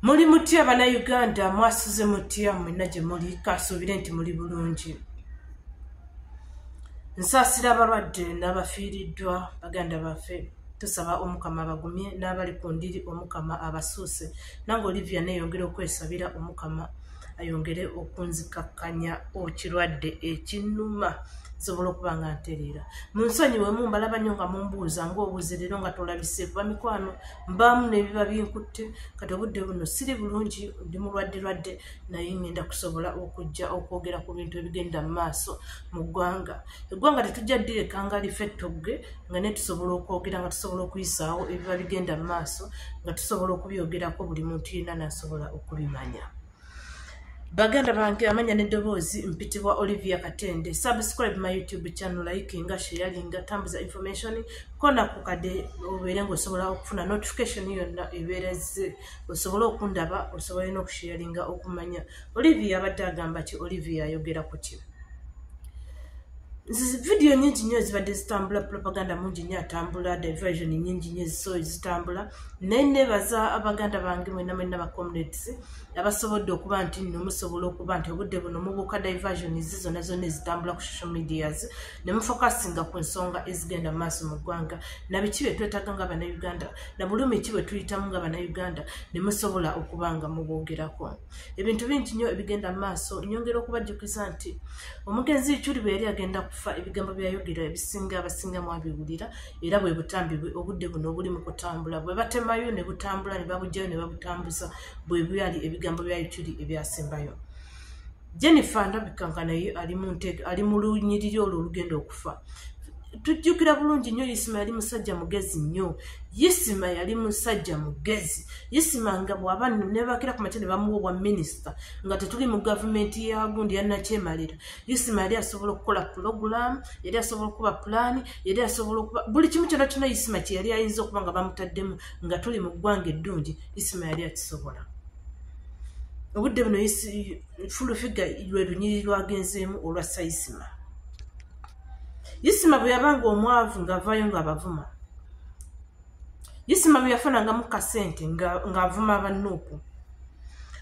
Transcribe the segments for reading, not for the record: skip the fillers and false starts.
Muli mutya bannayuganda, mwasuze mutya mwenna gye muli? Kansuubire nti muli bulungi. Nsaasira abalwadde n'abafiiriddwa baganda baffe. Tusaba Omukama abagumye, n'abali ku ndiri Omukama abasuuse. Nange Olivia neeyongera okwesabira Omukama ayongere okunzikakkanya ekirwadde ekinnuma, nsobola okuba nga ntereera. Munsonyiwemu, mbalaba nnyo nga mumbuuza ng'obuuze leero nga tolabise, kuba mikwano mbaamu n'ebiba binkutte. Kati obudde buno siri bulungi, ndi mulwadde lwadde, naye ngenda kusobola okujja okwogera ku bintu ebigenda mu maaso mu ggwanga. Eggwanga tetujja ddireka nga life ettogge, nga ne tusobola okwogera, nga tusobola okuyisaawo ebiba bigenda mu maaso, nga tusobola okubyogerako buli muntu yenna n'asobola okubimanya. Baganda bange, amanya n'eddoboozi mpitibwa Olivia Katende. Subscribe my YouTube channel, likinga, sharinga, tambuza information kona ku kadde obeere ng'osobola okufuna notification yonna ebeerezze, osobole okundaba, osobole n'okusharinga okumanya Olivia abadde agamba ki, Olivia ayogera ku ki. Vidiyo nyingi nnyo ezibadde zitambula, propaganda mungi nnyo atambula, diversion nyingi nnyo ezitambula, naye nebaza abaganda bange mwenna mwenna ba comrades abasobodde okuba nti nno musobola okuba nti obudde buno mubuuka diversions zonna zonna ezitambula ku social medias ne mufokasinga ku nsonga ezigenda mu maaso mu ggwanga, na biki bye twetaaga nga bannayuganda, na bulumi ki bwe tuyitamu nga bannayuganda, ne musobola okuba nga mubwogerako. Ebintu bingi nnyo ebigenda mu maaso. Nyongera okubajjukiza nti omugenzi Ichuli bwe yali agenda kufa, ebigambo byayogera ebisinga abasinga mwabiwulira, era bwe butambi bwe obudde buno obuli mu kutambula, bwe batemayo ne butambula ne babugjayo ne babutambuza, bwe byali ebigambo bya Ichuli ebyasembayo. Jennifer ndabika nga naye ali mu lunyiriri olwo olugenda okufa. Tujjukira bulungi nnyo Isima yali musajja mugezi nnyo. Isima yali musajja mugezi. Isima nga bw'aba ne bakira ku makya ne bamuwa obwa minisita nga tetuli mu gavumenti ya gundi ya Nakyemalira, Isima yali asobola okukola pulogulaamu, yali asobola okuba pulaani, yali asobola okuba buli kimu kyonna kyonna Isima kye yali ayinza okuba nga bamutaddemu nga tuli mu ggwanga eddungi. Isima yali akisobola. Obudde buno Full Figure lwe lunyiriri lwagenzeemu olwa Sayisima. Isima bwe yabanga omwavu ng'avaayo ng'abavuma. Isima bwe yafunangamu kasente ng'avuma abanuupu.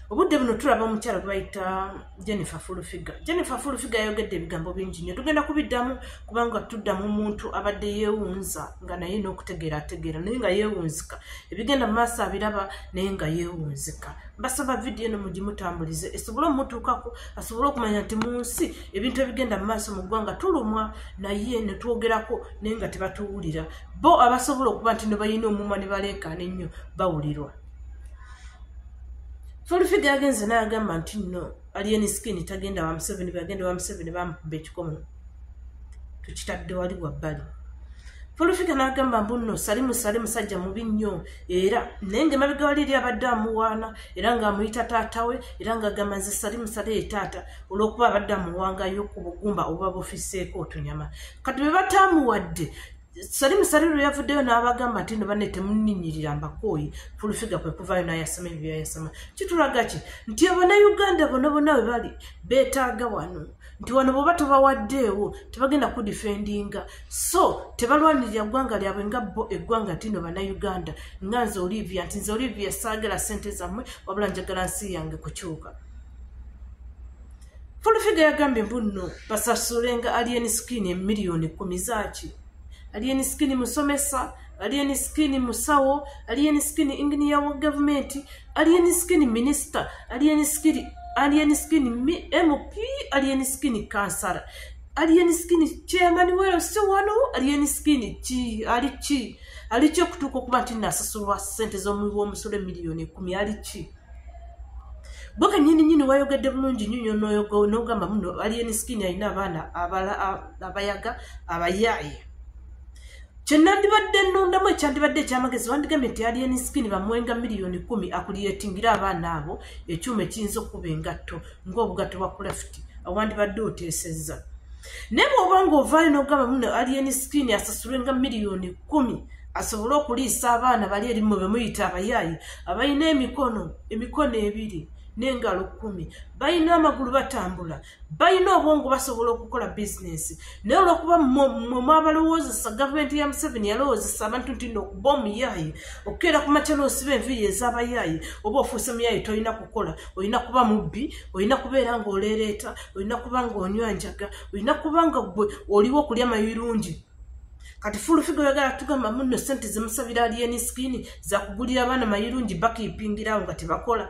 Obudde buno tulaba omukyala gwe bayita Jennifer Full Figure. Jennifer Full Figure yayogedde ebigambo bingi nnyo, tugenda kubiddamu kubanga tuddamu omuntu abadde yeewunza nga naye n'okutegeera ategeera, naye nga yeewunzika, ebigenda mu maaso abiraba naye nga yeewunzika. Mbasaba vidiyo eno mugimutambulize esobole omutuukako, asobole okumanya nti mu nsi ebintu ebigenda mu maaso mu ggwanga tulumwa naye ne twogerako naye nga tebatuwulira. Bo abasobola okuba nti ne balina omumwa ne baleekaana ennyo bawulirwa. Full Figure yagenze n'agamba nti nno Alien Skin tagenda wa Museveni, bwagenda wa Museveni bamukuba ekikomo. Tukitadde wali wabbali. Full Figure n'agamba mbu nno Salimu Sale musajja mubi nnyo, era naye ng'emabega wali eri abadde amuwaana era ng'amuyita taata we, era ng'agamba nze Salimu Sale ye taata, olw'okuba abadde amuwangayo ku bugumba obuba bufiseeko otunyama. Kati bwe bataamuwadde, Salimu Sale lwe yavuddeyo n'abagamba nti no banne temunninyirira, mbakooyi, Full Figure kwe kuvaayo n'ayasama ebyo byayasama. Kitulaga ki? Nti Abannayuganda bonna bonna bwe bali beetaaga wano, nti wano bw'oba tobawaddeewo tebagenda kudifendinga, so tebalwanirira ggwanga lyabwe nga bo eggwanga nti no Bannayuganda nga nze Olivia, nti nze Olivia saagala ssente zammwe, wabula njagala nsi yange kukyuka. Full Figure yagambye mbu nno basasulenga Alien Skin emiliyoni 10 zaaki? Alien Skin musomesa, Alien Skin musawo, Alien Skin engineer wa gavumenti, Alien Skin minisita, Alien Skin MP, Alien Skin kansala, Alien Skin chairman welso wano, Alien Skin ki? Ali ki? Ali ki okutuuka okuba nti nasasulwa ssente z'omuwi w'omusolo emiliyoni 10? Ali ki? Gwe kenyini nyini wayogedde bulungi nnyo nnyo n'ogamba muno Alien Skin alina abaana abayaga abayaaye. Kyenandibadde nnondamu ekyandibadde ekyamagezi, wandigambye nti Alien Skin bamuwenga miliyoni 10 akuliyetingira abaana abo ekyuma ekiyinza okuba engatto ng'obugatto bwa craft, awandibadde oteesezza. Naye bw'oba ng'ovaayo n'ogamba muno Alien Skin asasulwenga miliyoni 10 asobole okuliisa abaana bali erimu be muyita abayaayi abalina emikono ebiri. n'engalo 10, balina amagulu batambula, balina obwongo basobola okukola bizinesi. Naye olwokuba mmwe mwabalowoozesa, gavumenti ya Museveni yalowoozesa abantu nti nno okuba omuyaaye, okukeera ku makya n'osiba enviiri ez'abayaaye, oba ofuuse muyaaye, tolina kukola, olina kuba mubbi, olina kubeera ng'oleereeta, olina kuba ng'onywa njaga, olina kuba nga ggwe oliwo okulya mayirungi. Kati Full Figure oyagala tugamba munno ssente zemusabira Alien Skin zakugulira abaana mayirungi bakiipingirawo nga tebakola.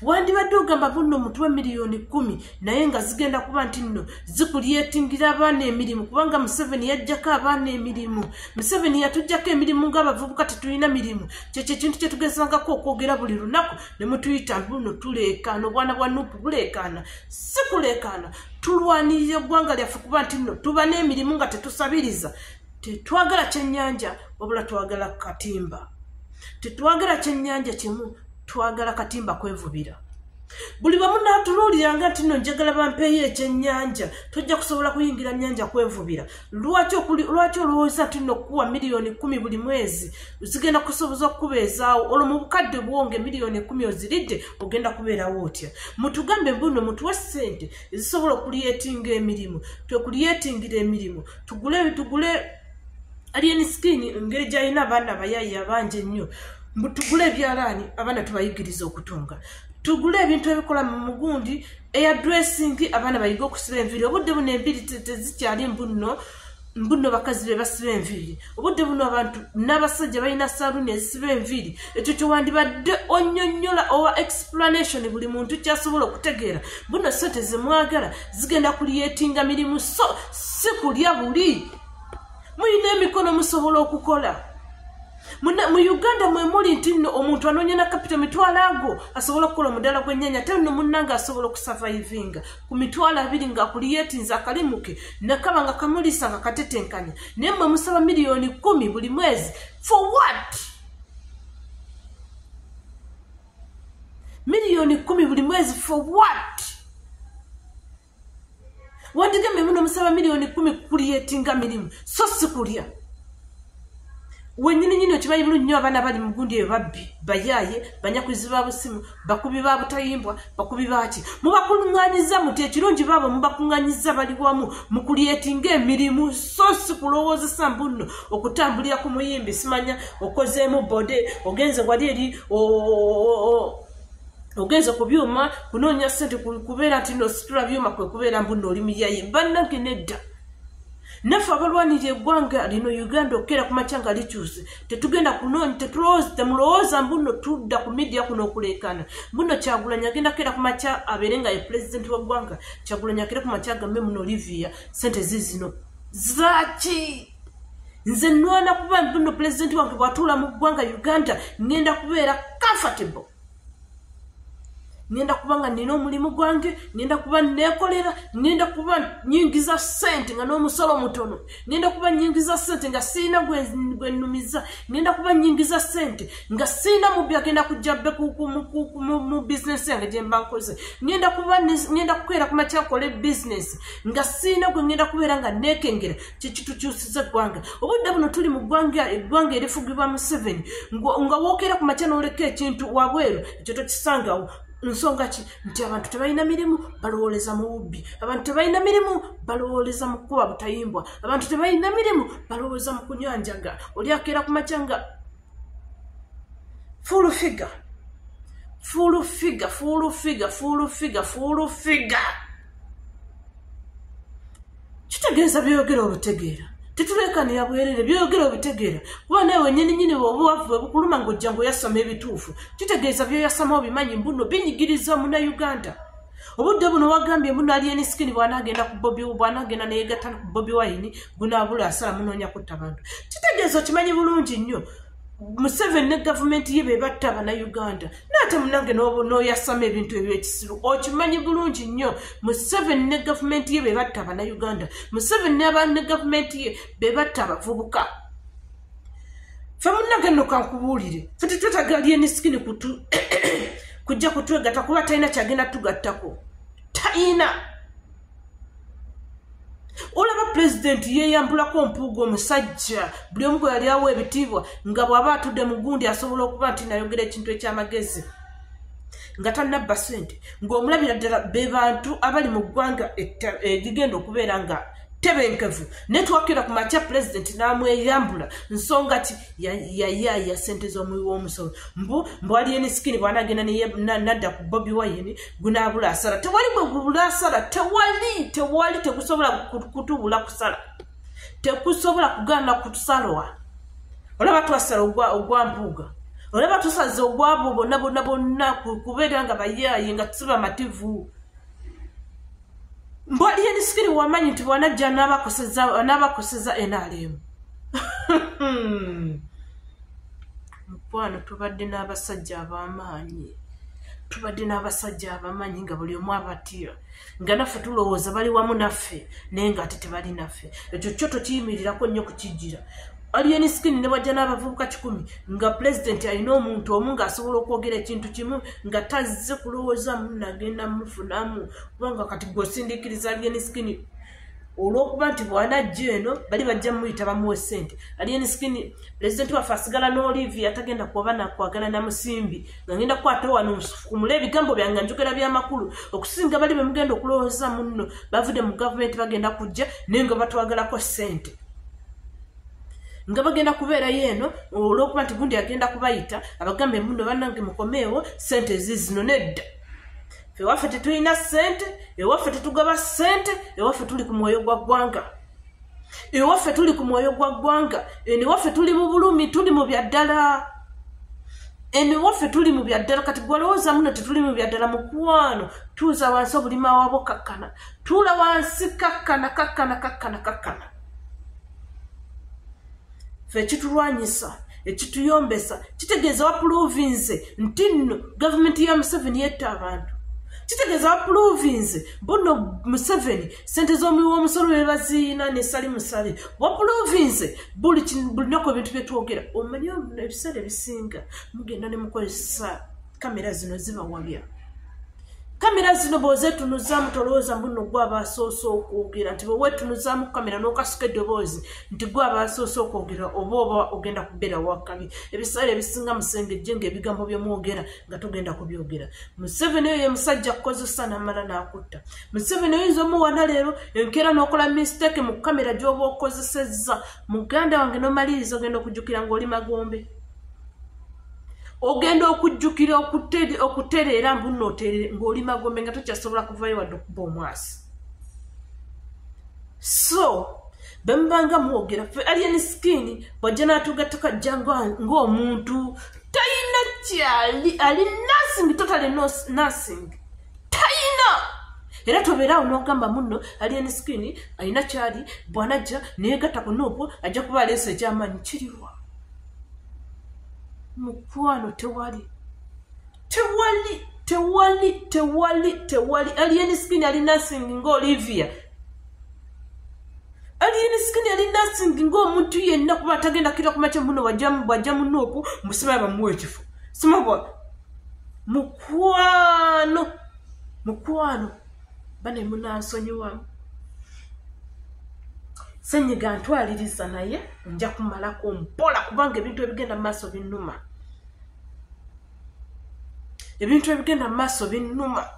Wandibadde ogamba bunno mutuwe miliyoni 10 naye nga zigenda kuba nti nno zikulyetingira abaana emirimu, kubanga Museveni yajjako abaana emirimu. Museveni yatuggyako emirimu ng'abavubuka tetulina mirimu. Kyekyo ekintu kye tugezangako okwogera buli lunaku ne mutuyita buno tuleekaana, obwana bwa Nuupu buleekaana. Si kuleekaana, tulwanirira eggwanga lyaffe kuba nti nno tuba n'emirimu nga tetusabiriza. Tetwagala kyennyanja wabula twagala katimba. Tetwagala kyennyanja kimu, twagala katimba kwevubira. Buli bwe munaatunuuliranga nti nno njagala bampeeyo ekyennyanja, tojja kusobola kuyingira nnyanja kwevubira. Lwaki olowooza nti nno okukuwa miliyoni 10 buli mwezi zigenda kusoboza okukubeezaawo? Olwo mu bukadde bwonge miliyoni 10 oziridde ogenda kubeerawo otya? Mutugambe mbuno mutuwe ssente ezisobola okulyetinga emirimu, twekulyetingira emirimu, tugule Alien Skin engeri gy'alina abaana abayaaye abangi ennyo, tugule ebyalaani abaana tubayigiriza okutunga, tugule ebintu ebikola mu mugundi, air dressing abaana bayige okusiba enviiri. Obudde buno enviiri tezikyali mbunno bakazi be basiba enviiri. Obudde buno abantu n'abasajja balina saluuni ezisiba enviiri. Ekyo kyewandibadde onnyonnyola owa explanation buli muntu ky'asobola okutegeera. Buno ssente ze mwagala zigenda kulyetinga mirimu, so si kulya buli. Mulina emikono musobola okukola. Mu Uganda mwe muli nti nno omuntu anoonya na kapito mitwalo ago asobola okukola omudaala gw'ennyaanya, ate nno munnange asobola okusavaivinga ku mitwalo 2 ng'akulyetinze akalimu ke nakaba nga kamuliisa nga katetenkanya. Naye mmwe musaba miliyoni 10 buli mwezi for what? Miliyoni 10 buli mwezi for what? Wandigambe muno musaba miliyoni 10 kulyetinga mirimu, so si kulya. Wennyini nnyini okimanyi bulungi nnyo abaana bali mu gundi eyo babbi, bayaaye, banyakuzi ba busimu, bakubi ba butayimbwa, bakubi baaki. Mubakuŋŋaanyiza muti ekirungi baabo mubakuŋŋaanyiza bali wamu mukulyetinga emirimu, so si kulowoozesa mbunno okutambulira ku muyimbi simanya okozeemu bode, ogenze wali eri ogenze ku byuma kunoonya ssente kubeera nti nno ositula byuma kwe kubeera mbunno oli muyaye. Bannange nedda. Naffe abalwanirira eggwanga lino Uganda okukeera ku makya nga likyuse, tetugenda kunoonya, temulowooza mbunno tudda ku midiya kuno okuleekaana. Mbunno Kyagulanyi agenda kukeera ku makya abeere nga ye pulezidenti w'eggwanga. Kyagulanyi akeere ku makya agambe muno Olivia ssente ziizino zaaki? Nze nnwana kuba mbunno pulezidenti wange bw'atuula mu ggwanga Uganda ngenda kubeera comfortable. Ngenda kuba nga nina omulimu gwange, ngenda kuba neekolera, ngenda kuba nnyingiza ssente nga n'omusolo mutono, ngenda kuba nnyingiza ssente nga sirina gwe nnumiza, ngenda kuba nnyingiza ssente nga sirina mubbi agenda kujja bbe mu bizinesi yange gye mba nkoze, ngenda kukeera ku makya nkole bizinesi nga sirina gwe ngenda kubeera nga neekengera. Kye kitukyusiza eggwanga. Obudde buno tuli mu ggwanga, eggwanga erifugibwa Museveni, nga wookeera ku makya n'oleka ekintu wabweru ekyo tokisangawo. Nsonga ki? Nti abantu tebalina mirimu balowooleza mu bubbi, abantu tebalina mirimu balowooleza mu kukuba butayimbwa, abantu tebalina mirimu balowooza mu kunywa njaga. Oli akeera ku makya nga Full Figure, Full Figure, Full Figure, Full Figure, Full Figure. Kitegeeza byogera obutegeera, tetuleekanira bwerere, byogera obitegeera, kuba nawe wennyini nnyini bw'obuwavu bwe bukuluma ng'ojja ng'oyasama ebituufu. Kitegeeza by'oyasama obimanyi mbuno binyigiriza Munnayuganda. Obudde buno wagambye mbuno Alien Skin bw'anaagenda ku Bobi, bw'anaagenda neyegatta ku Bobi Wine gunaabula asala munoonya kutta bantu. Kitegeeza okimanyi bulungi nnyo Museveni ne gavumenti ye be batta Bannayuganda. Naate munnange n'oyasama ebintu eby'ekisiru, okimanyi bulungi nnyo Museveni ne gavumenti ye be batta Bannayuganda, Museveni ne gavumenti ye be batta abavubuka. Ffe munnange nno kankubuulire, ffe tetwetaaga Alien Skin kujja kutwegatta kuba talina kyagenda tugattako, talina. Olaba pulezidenti yeeyambulako Mpuuga omusajja buli omu gwe yali awa ebitiibwa nga bw'aba atudde mu gundi asobola okuba nti nayogera ekintu ekyamagezi. nga tannabba ssente, ng'omulabira ddala be bantu abali mu ggwanga erigenda okubeera nga tebenkevu. Naye twakira ku makya pulezidenti n'amweyambula, nsonga ki? Yayaaya ssente z'omuwi w'omusolo. Mbu Alien Skin bw'anaagenda nadda ku Bobi Wine gunaabula asala. Tewali bwe gubula asala, tewali tegusobola kutubula kusala, tekusobola kugaana kutusalwa. Olaba twasala ogwa Mpuuga, olaba tusaze ogwabo bonna bonna bonna kubeera nga bayaaye nga tusiba mativu. Mbu Alien Skin wamanyi nti bw'anajja n'abakoseza NRM. Mukwano, tubadde n'abasajja ab'amaanyi, tubadde n'abasajja abamanyi nga buli omu abatya, nga naffe tulowooza bali wamu naffe, naye nga ate tebali naffe. Ekyo kyo tokiyimirirako nnyo kukijjira. Alien Skin ne bwajja n'abavubuka 100 nga pulezidenti alina omuntu omu ng'asobola okwogera ekintu kimu nga tazze kulowooza nagenda mufunamu, kubanga kati gw'osindiikiriza Alien Skin olw'okuba nti bw'anajja eno bali bajja muyita bamuwe ssente. Alien Skin pulezidenti waffe asigala n'Olivia atagenda kuba nakwagala na musimbi, nga ngenda kukwata wano nsukumule ebigambo byange njogera by'amakulu okusinga bali be mugenda okulowooza munno bavudde mu gavumenti bagenda kujja naye nga batwagalako ssente, nga bagenda kubeerayo eno olw'okuba nti gundi agenda kubayita abagambe muno bannange mukomeewo ssente ezizino. Nedda, ffe ewaffe tetulina ssente, ewaffe tetugaba ssente, ewaffe tuli ku mwoyo gwa ggwanga, ewaffe tuli ku mwoyo gwa ggwanga, eno ewaffe tuli mu bulumi, tuli mu byaddala, eno ewaffe tuli mu byaddala. Kati gwalowooza muno tetuli mu byaddala? Mukwano, tuuza wansi obulima wabwo, kakkana, tuula wansi, kakkana kakkana kakkana kakkana. Ffe ekitulwanyisa ekituyombesa kitegeeza wapuruvinze nti nno gavumenti ya Museveni yetta abantu, kitegeeza wapuruvinze buno Museveni ssente z'omuwi w'omusolo be baziina ne sali musale, wapuruvinze buli lunaku ebintu bye twogera. Omanyi ebiseera ebisinga mugenda ne mukozesa kamera zino zibawabya. Kamera zino bw'ozeetunuzaamu tolowooza mbu nno gwe aba asoose okwogera, nti bwe weetunuzaamu kamera n'okasuka eddoboozi nti gwe aba asoose okwogera oba ogenda kubeera wakabi. Ebiseera ebisinga musengejje ng'ebigambo by'omwogera nga togenda kubyogera. Museveni oyo ye musajja akukozesa n'amala n'akutta. Museveni oyinza omuwana leero enkeera n'okola mistake mu kamera gy'oba okozesezza, muganda wange n'omaliriza ogenda okujjukira ng'oli magombe, ogenda okujjukira okutereera mbu nno ng'oli magombe nga tokyasobola kuvayo wadde okuba omwasi. So bwe mubanga mwogera, ffe Alien Skin bw'ajja n'atugattako ajja ng'omuntu talina kyali, ali nothing, totally nothing, talina. Era tobeeraawo n'ogamba munno Alien Skin alina kyali, bw'anajja neyegatta ku NUP ajja kuba aleese ekyamaanyi. Kiriwa mukwano? Tewali, tewali, tewali, tewali, tewali. Alien Skin ali nothing ng'Olivia. Alien Skin ali nothing ng'omuntu yenna, kuba atagenda kira ku makya muno bw'ajja mu NUP musima bamuwa ekifo sima bwa mukwano. Mukwano bane munansonyiwamu, senyiga ntwaliriza, naye nja kumalako mpola kubanga ebintu ebigenda mu maaso binnuma, ebintu ebigenda mu maaso binnuma.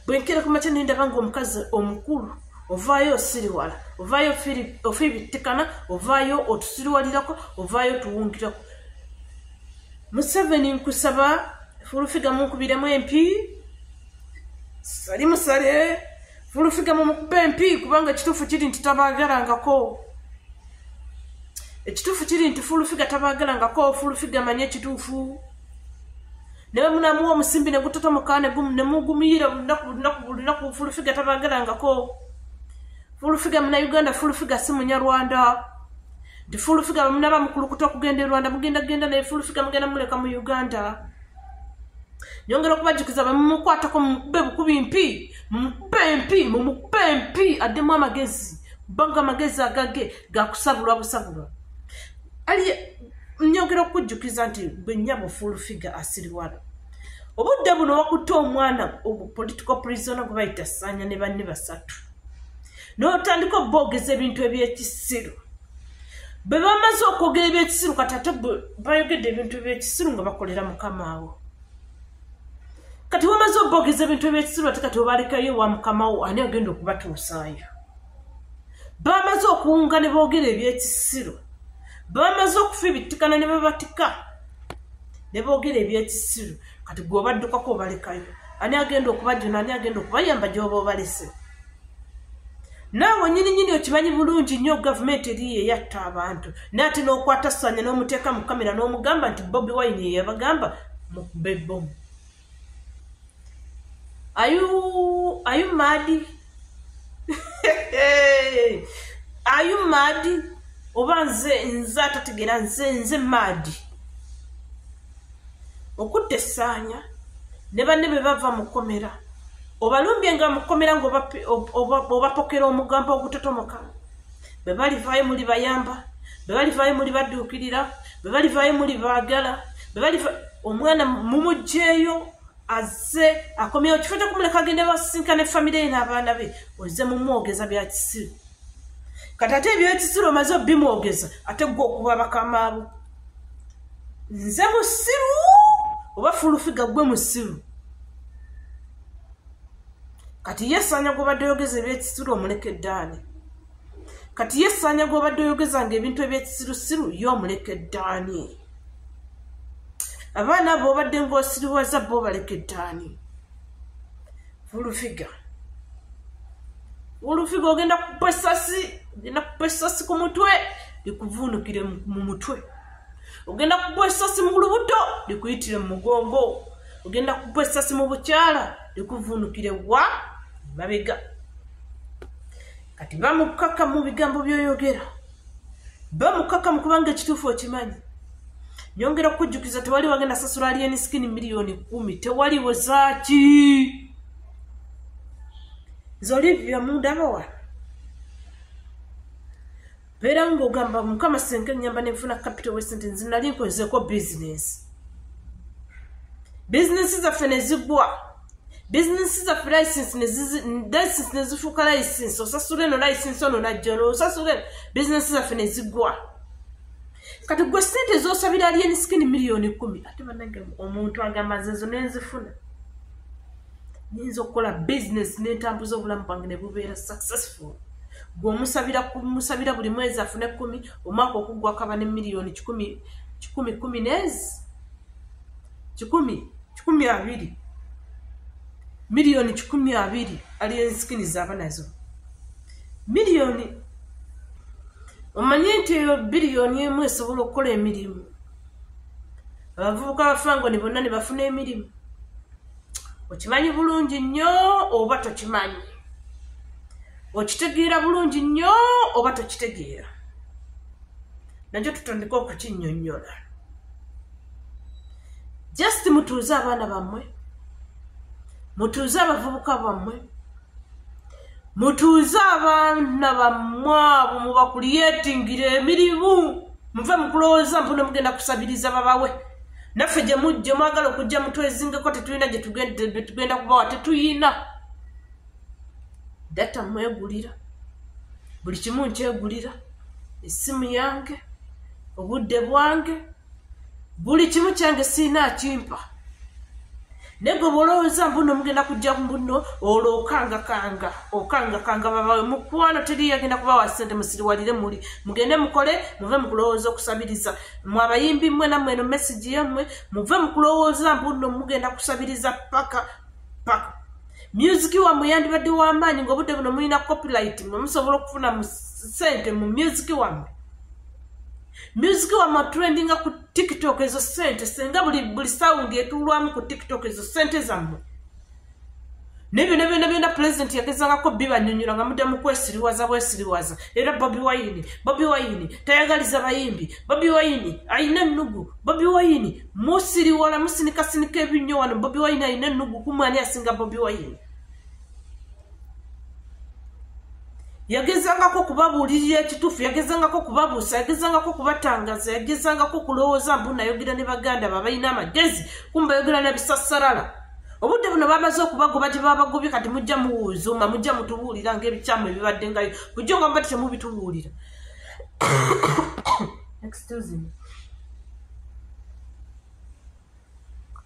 Bwe nkeera ku makya ne ndaba ng'omukazi omukulu ovaayo osiriwala, ovaayo ofiibittikana, ovaayo otusiriwalirako, ovaayo otuwungirako. Museveni nkusaba Full Figure munkubiremu empi, sali musale Full Figure mumukube empi, kubanga ekituufu kiri nti tabaagalangako. Ekituufu kiri nti Full Figure tabaagalangako. Full Figure manyi ekituufu, naye munamuwa omusimbi ne gutotomoka ne mugumiyira buli lunaku buli lunaku. Full Figure tabaagalangako. Full Figure Munnayuganda, Full Figure si Munyarwanda. Nti Full Figure munaba mukulukuta okugenda e Rwanda, mugenda genda, naye Full Figure mugenda muleka mu Uganda. Nyongera okubajjukiza, bemumukwatako mumukube bukubi mpi, mumukube empi, mumukube empi addemu amagezi, kubanga amagezi agage gakusabulwa busabulwa. Ali nyongera okujjukiza nti bwe nnyabo Full Figure asiriwala, obudde buno wakutte omwana political prisoner gwe bayita Ssaanya ne banne basatu, n'otandika oboogeza ebintu ebyekisiru. Bwe bamaze okwogera ebyekisiru, kati ate bayogedde ebintu ebyekisiru nga bakolera mukamaawo. Kati wamaze oboogeza ebintu ebyekisiru, ate kati obalekayo wa mukamawo, ani agenda okubatuusaayo? Bamaze okuwunga ne boogera ebyekisiru, bamaze okufa ebittikana ne babatika ne boogera ebyekisiru. Kati gwe obaddukako obalekayo, ani agenda okubajuna? Ani agenda okubayamba gy'oba obalese? Naawe nnyini nnyini okimanyi bulungi nnyo, gavumenti eri yeyatta abantu, naye ate n'okwata Sanya n'omuteeka mu kamera n'omugamba nti Bobi Wine ye yabagamba mukube bomu. Are you mad? Are you mad? Oba nze atategeera, nze mad? Okutta essaanya ne banne bwe bava mu kkomera, obalumbye nga mu kkomera ng'obapokera omugambo ogutotomoka. Bwe balivaayo muli bayamba, bwe balivaayo muli badduukirira, bwe balivaayo muli baagala, bwe baliva omwana mumuggyeeyo azze akomyewo, kifo kyokumuleka agende basisinkana efamire ye n'abaana be, ozze mumwogeza bya kisiru. Kati ate ebyekisiru omaze obimwogeza, ate gwe okuba bakamaabo. Nze musiru oba Full Figure gwe musiru? Kati ye Sanya gwobadde oyogeza ebyekisiru omulekeddaani? Kati ye Sanya gwobadde oyogezanga ebintu ebyekisirusiru ye omulekeddaani? Abaana abo obadde ng'osiriwaza bo obalekeddaani? Full Figure, Full Figure, ogenda kupa essasi, ogenda kupa essasi ku mutwe likuvuunukire mu mutwe, ogenda kupa essasi mu lubuto likuyitire mu mugongo, ogenda kupa essasi mu bukyala likuvuunukire wa mabega. Kati bamukaka mu bigambo by'oyogera, bamukaka mu kubanga ekituufu okimanyi. Nyongera okujjukiza, tewali wagenda sasula Alien Skin miliyoni 10, tewaliwo. Zaaki nze Olivia mundaba wano, beera ng'ogamba, Mukama senka ennyamba nenfuna capital wesente. Nze nali nkozeeko bizinesi, bizinesi zaffe ne zigwa, bizinesi zaffe license nezifuuka license, osasula eno license, ono najja ono osasula eno, bizinesi zaffe ne zigwa. Kati gwe sente z'osabira Alien Skin miliyoni 10, ate bannange omuntu agamba nze ezo nenzifuna nyinza okukola bizinesi nentambuza obulamu bwange ne bubeera successful. Gwe omusabira kumusabira buli mwezi afune 10, omwaka okuggwako aba ne miliyoni kikumi, kikumi kumi nezi kikumi, 120, miliyoni 120. Alien Skin zaaba nazo miliyoni, omanye nti eyo biliyoni 1 esobola okukola emirimu, abavubuka bafangoni bonna ne bafuna emirimu. Okimanyi bulungi nnyo oba tokimanyi? Okitegeera bulungi nnyo oba tokitegeera? Nakyo tutandika okukinnyonnyola. Just mutuuze abaana bammwe, mutuuze abavubuka bammwe, mutuuze abaana bammwe abo, mubakuliyetingira emirimu. Muve mu kulowooza mpuno mugenda kusabiriza babawe. Naffe gye mujje mwagala okujja mutwezingeko, tetulina gye tugenda kubawa, tetuyina. Data mwegulira, buli kimu nkyegulira, essimu yange, obudde bwange, buli kimu kyange, siina akimpa. Naye gwe bwolowooza mbuno mugenda kujja mbuno, olwo okangakanga, okangakanga babawe. Mukwano, teriyo agenda kubawa ssente. Musiriwalire muli, mugende mukole, muve mu kulowooza okusabiriza. Mwe abayimbi mmwe, nammwe eno message yammwe, muve mu kulowooza mbuno mugenda kusabiriza paka paka. Music wammwe yandibadde w'amaanyi ng'obudde buno mulina copyright, mwe musobola okufuna mu ssente mu music wammwe. Music wammwe trendinga ku TikTok, ezo ssente senga buli sound etuulwamu ku TikTok, ezo ssente zammwe. Naye byonna byonna byonna pulezidenti yagezangako bibanyonyola nga mudda mu kwesiriwaza bwesiriwaza. Era Bobi Wine, Bobi Wine tayagaliza bayimbi, Bobi Wine ayina ennugu, Bobi Wine musiriwala, musinikasinika ebinnyo wano. Bobi Wine ayina ennugu, kumwani asinga Bobi Wine? Yagezangako okubabuulirira ekituufu, yagezangako okubabuusa, yagezangako okubatangaza, yagezangako okulowooza mbu nayogera ne baganda babalina amagezi, kumba yogera nabisassalala. Obudde buno bamaze okubagoba gye babagobye. Kati mujja muwuuzuma, mujja mutubuulira ngaebikyamu ebibadde ngayo bujjo nga mubadde temubitubuulira. Excuse me.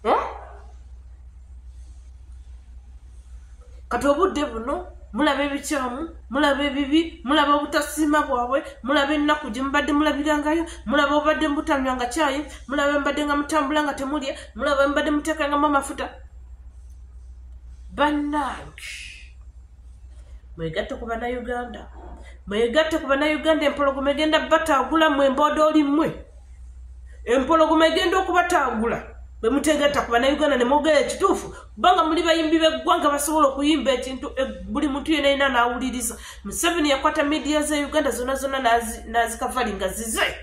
Eh? Kati obudde buno mulaba ebikyamu, mulaba ebibi, mulaba obutasiima bwabwe, mulaba ennaku gye mubadde mulabirangayo, mulaba obadde mutanywanga kyayi, mulaba mbadde nga mutambula nga temulya, mulaba mbadde muteekangamu amafuta. Bannange, mwegatte ku Bannayuganda, mwegatte ku Bannayuganda. Empologoma egenda bataagula mmwe, emboodooli mmwe. Empologoma egenda okubataagula bwe mutegatta ku Bannayuganda ne mwogera ekituufu, kubanga muli bayimbi b'eggwanga basobola okuyimba ekintu buli muntu yenna yenna n'awuliriza. Museveni yakwata media za Uganda zonna zonna n'azikavalinga zize.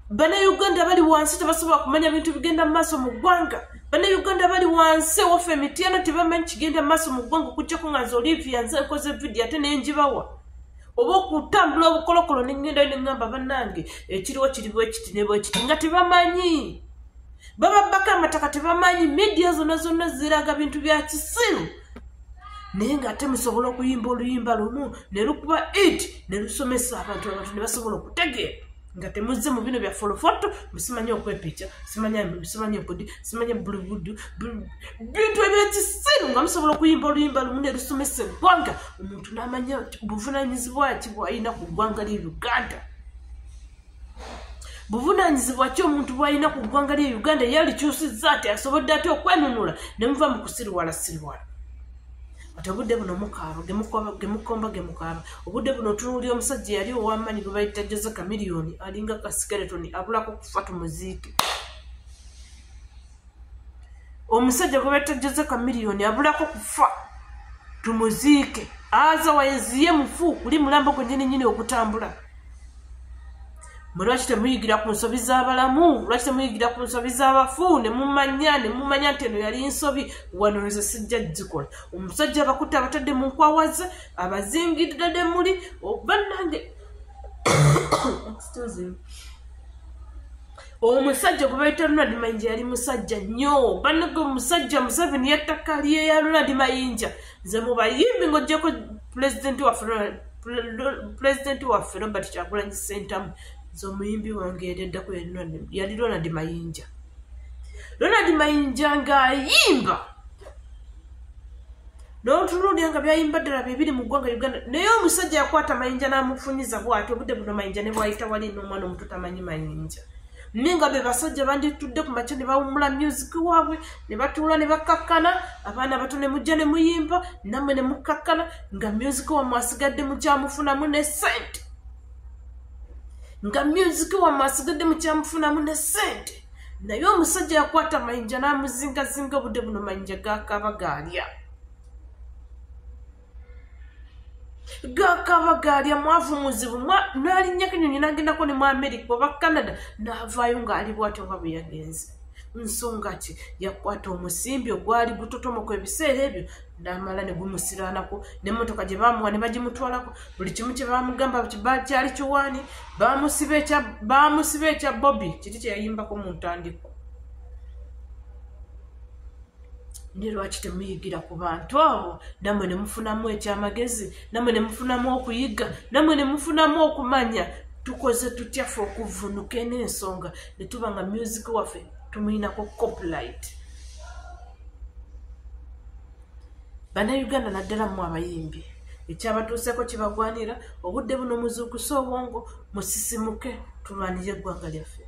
Bannayuganda bali wansi tebasobola kumanya bintu bigenda mu maaso mu ggwanga. Bannayuganda bali wansi ewaffe emityano tebamanyi kigenda mu maaso mu ggwanga, okuggyako nga nze Olivia nze nkoze vidiyo ate ne ngibawa, oba okutambula obukolokolo ne ŋŋendayo ne ŋŋamba bannange ekiriwo kiri bwe kiti ne bwe kiti, nga tebamanyi. Bababbako amataka tebamanyi. Media zonna zonna ziraga bintu bya kisiru, naye ng'ate musobola okuyimba oluyimba lumu ne lukuba it ne lusomesa abantu, abantu ne basobola okutegeera, nga temuzze mu bino bya folofoto, musimanyi okwepica, simanyi empudi, simanyi bulubudu, bintu ebyekisiru, nga musobola okuyimba oluyimba lumu ne lusomesa eggwanga, omuntu n'amanya buvunaanyizibwa ki bw'alina ku ggwanga lye Uganda. Buvunaanyizibwa ki omuntu bw'alina ku ggwanga lye Uganda? Yalikyusizza ati, asobodde ate okwenunula ne muva mu kusiriwala siriwala. Ate obudde buno mukaaba, gemukomba gemukaaba. Obudde buno otunuulira omusajja yali ow'amaanyi gwe bayita Jose Chameleone, alinga ka skeleton, abulako kufa tumuziike. Omusajja gwe bayita Jose Chameleone abulako kufa tumuziike, otherwise ye mufu kuli mulambo gwennyini nnyini ogutambula. Mwe lwaki temuyigira ku nsobi z'abalamu? Lwaki temuyigira ku nsobi z'abafu ne mumanya nti eno yali nsobi, wano nze sijja gikola? Omusajja abakutte abatadde mu nkwawa ze, abazingidde muli bannange. Excuse me. Omusajja gwe bayita Ronald Mayinja yali musajja nnyo bannange. Omusajja Museveni yattaka lye ya Ronald Mayinja. Nze mu bayimbi, ng'oggyeko pulezidenti waffe Robert Kyagulanyi Ssentamu, nze omuyimbi wange yali addako yali Ronald Mayinja. Ronald Mayinja ng'ayimba n'otunuulira nga byayimba ddala bye biri mu ggwanga Uganda, naye omusajja yakwata Mayinja n'amufunyiza bw'ati. Obudde buno Mayinja ne bwayita wali n'omwana omuto tamanyi Mayinja. Naye nga be basajja banditudde ku makya ne bawummula music waabwe, ne batuula ne bakkakkana, abaana abato ne mujja ne muyimba nammwe ne mukkakkana, nga music wammwe asigadde mukyamufunamu ne ssente, nga music wammwe asigadde mukyamufunamu ne ssente. Naye omusajja yakwata Mayinja n'amuzingazinga. Obudde buno Mayinja gakaaba gaalya, gakaaba gaalya, mwavu muzibu. N'alinnyako ennyonyi n'agendako ne mu America oba Canada, n'avaayo ng'ali bw'atyo nga bwe yagenze. Nsonga ki? Yakwata omusimbi ogwali gutotomoka ebiseera ebyo n'amala ne gumusiraanako, n'emmotoka gye baamuwa ne bagimutwalako, buli kimu kye baamugamba kyali kiwaani. Baamusiba ekya Bobi kiti kye yayimbako mu ntandikwa. Naye lwaki temuyigira ku bantu abo, nammwe ne mufunamu ekyamagezi, nammwe ne mufunamu okuyiga, nammwe ne mufunamu okumanya tukoze tutya ffe okuvunuka n'ensonga ne tuba nga music waffe tumuyinako copyright? Bannayuganda, naddala mmwe abayimbi, ekyabatuuseeko kibagwanira. Obudde buno muzuukuse obwongo, musisimuke, tulwanire eggwanga lyaffe.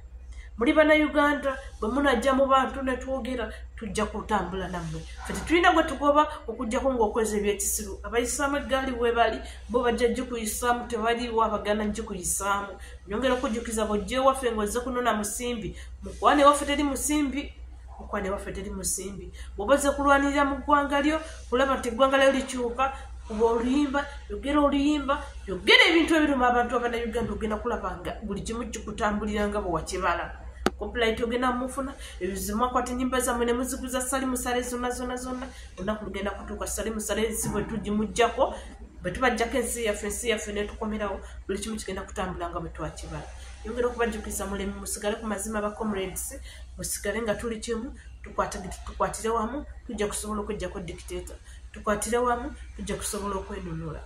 Muli Bannayuganda, bwe munajja mu bantu ne twogera, tujja kutambula nammwe. Ffe tetulina gwe tugoba okuggyako ng'okoze ebyekisiru. Abayisaamu eggaali we bali, bo bajja gikuyisaamu, tebaliiwo abaganda gikuyisaamu. Nyongera okujjukiza, bw'ojja ewaffe ng'ozze kunona musimbi, mukwane waffe teri musimbi, mukwane waffe teri musimbi. Bw'oba ozze kulwanirira mu ggwanga lyo, kulaba nti eggwanga lyo likyuka, kuba oluyimba, yogera oluyimba, yogera ebintu ebiruma abantu Abannayuganda, ogenda kulaba nga buli kimu kikutambulira nga bwe wakibala. Copyright ogenda mufuna ebizimu. Akwata ennyimba zammwe ne muziguza Sali Musale zonna zonna zonna. Olunaku lugenda kutuuka Sali Musale ensi bwe tugimuggyako, bwe tubajjako ensi yaffe, ensi yaffe netukomerawo, buli kimu kigenda kutambula nga bwe twakibala. Yongera okubajjukiza, mulemi musigale ku mazima, ba comrades, musigale nga tuli kimu, tukwatire wamu, tujja kusobola okweggyako dictator. Tukwatire wamu, tujja kusobola okwenunula.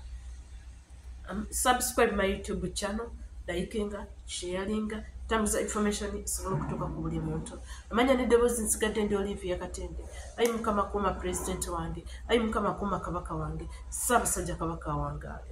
Subscribe my YouTube channel, likinga, sharinga. Tambuza information esobole okutuuka ku buli muntu. Amanya n'eddoboozi nsigadde ndi Olivia Katende. Ayi Mukama kuuma pulezidenti wange, ayi Mukama kuuma kabaka wange, Ssaabasajja Kabaka awangaale.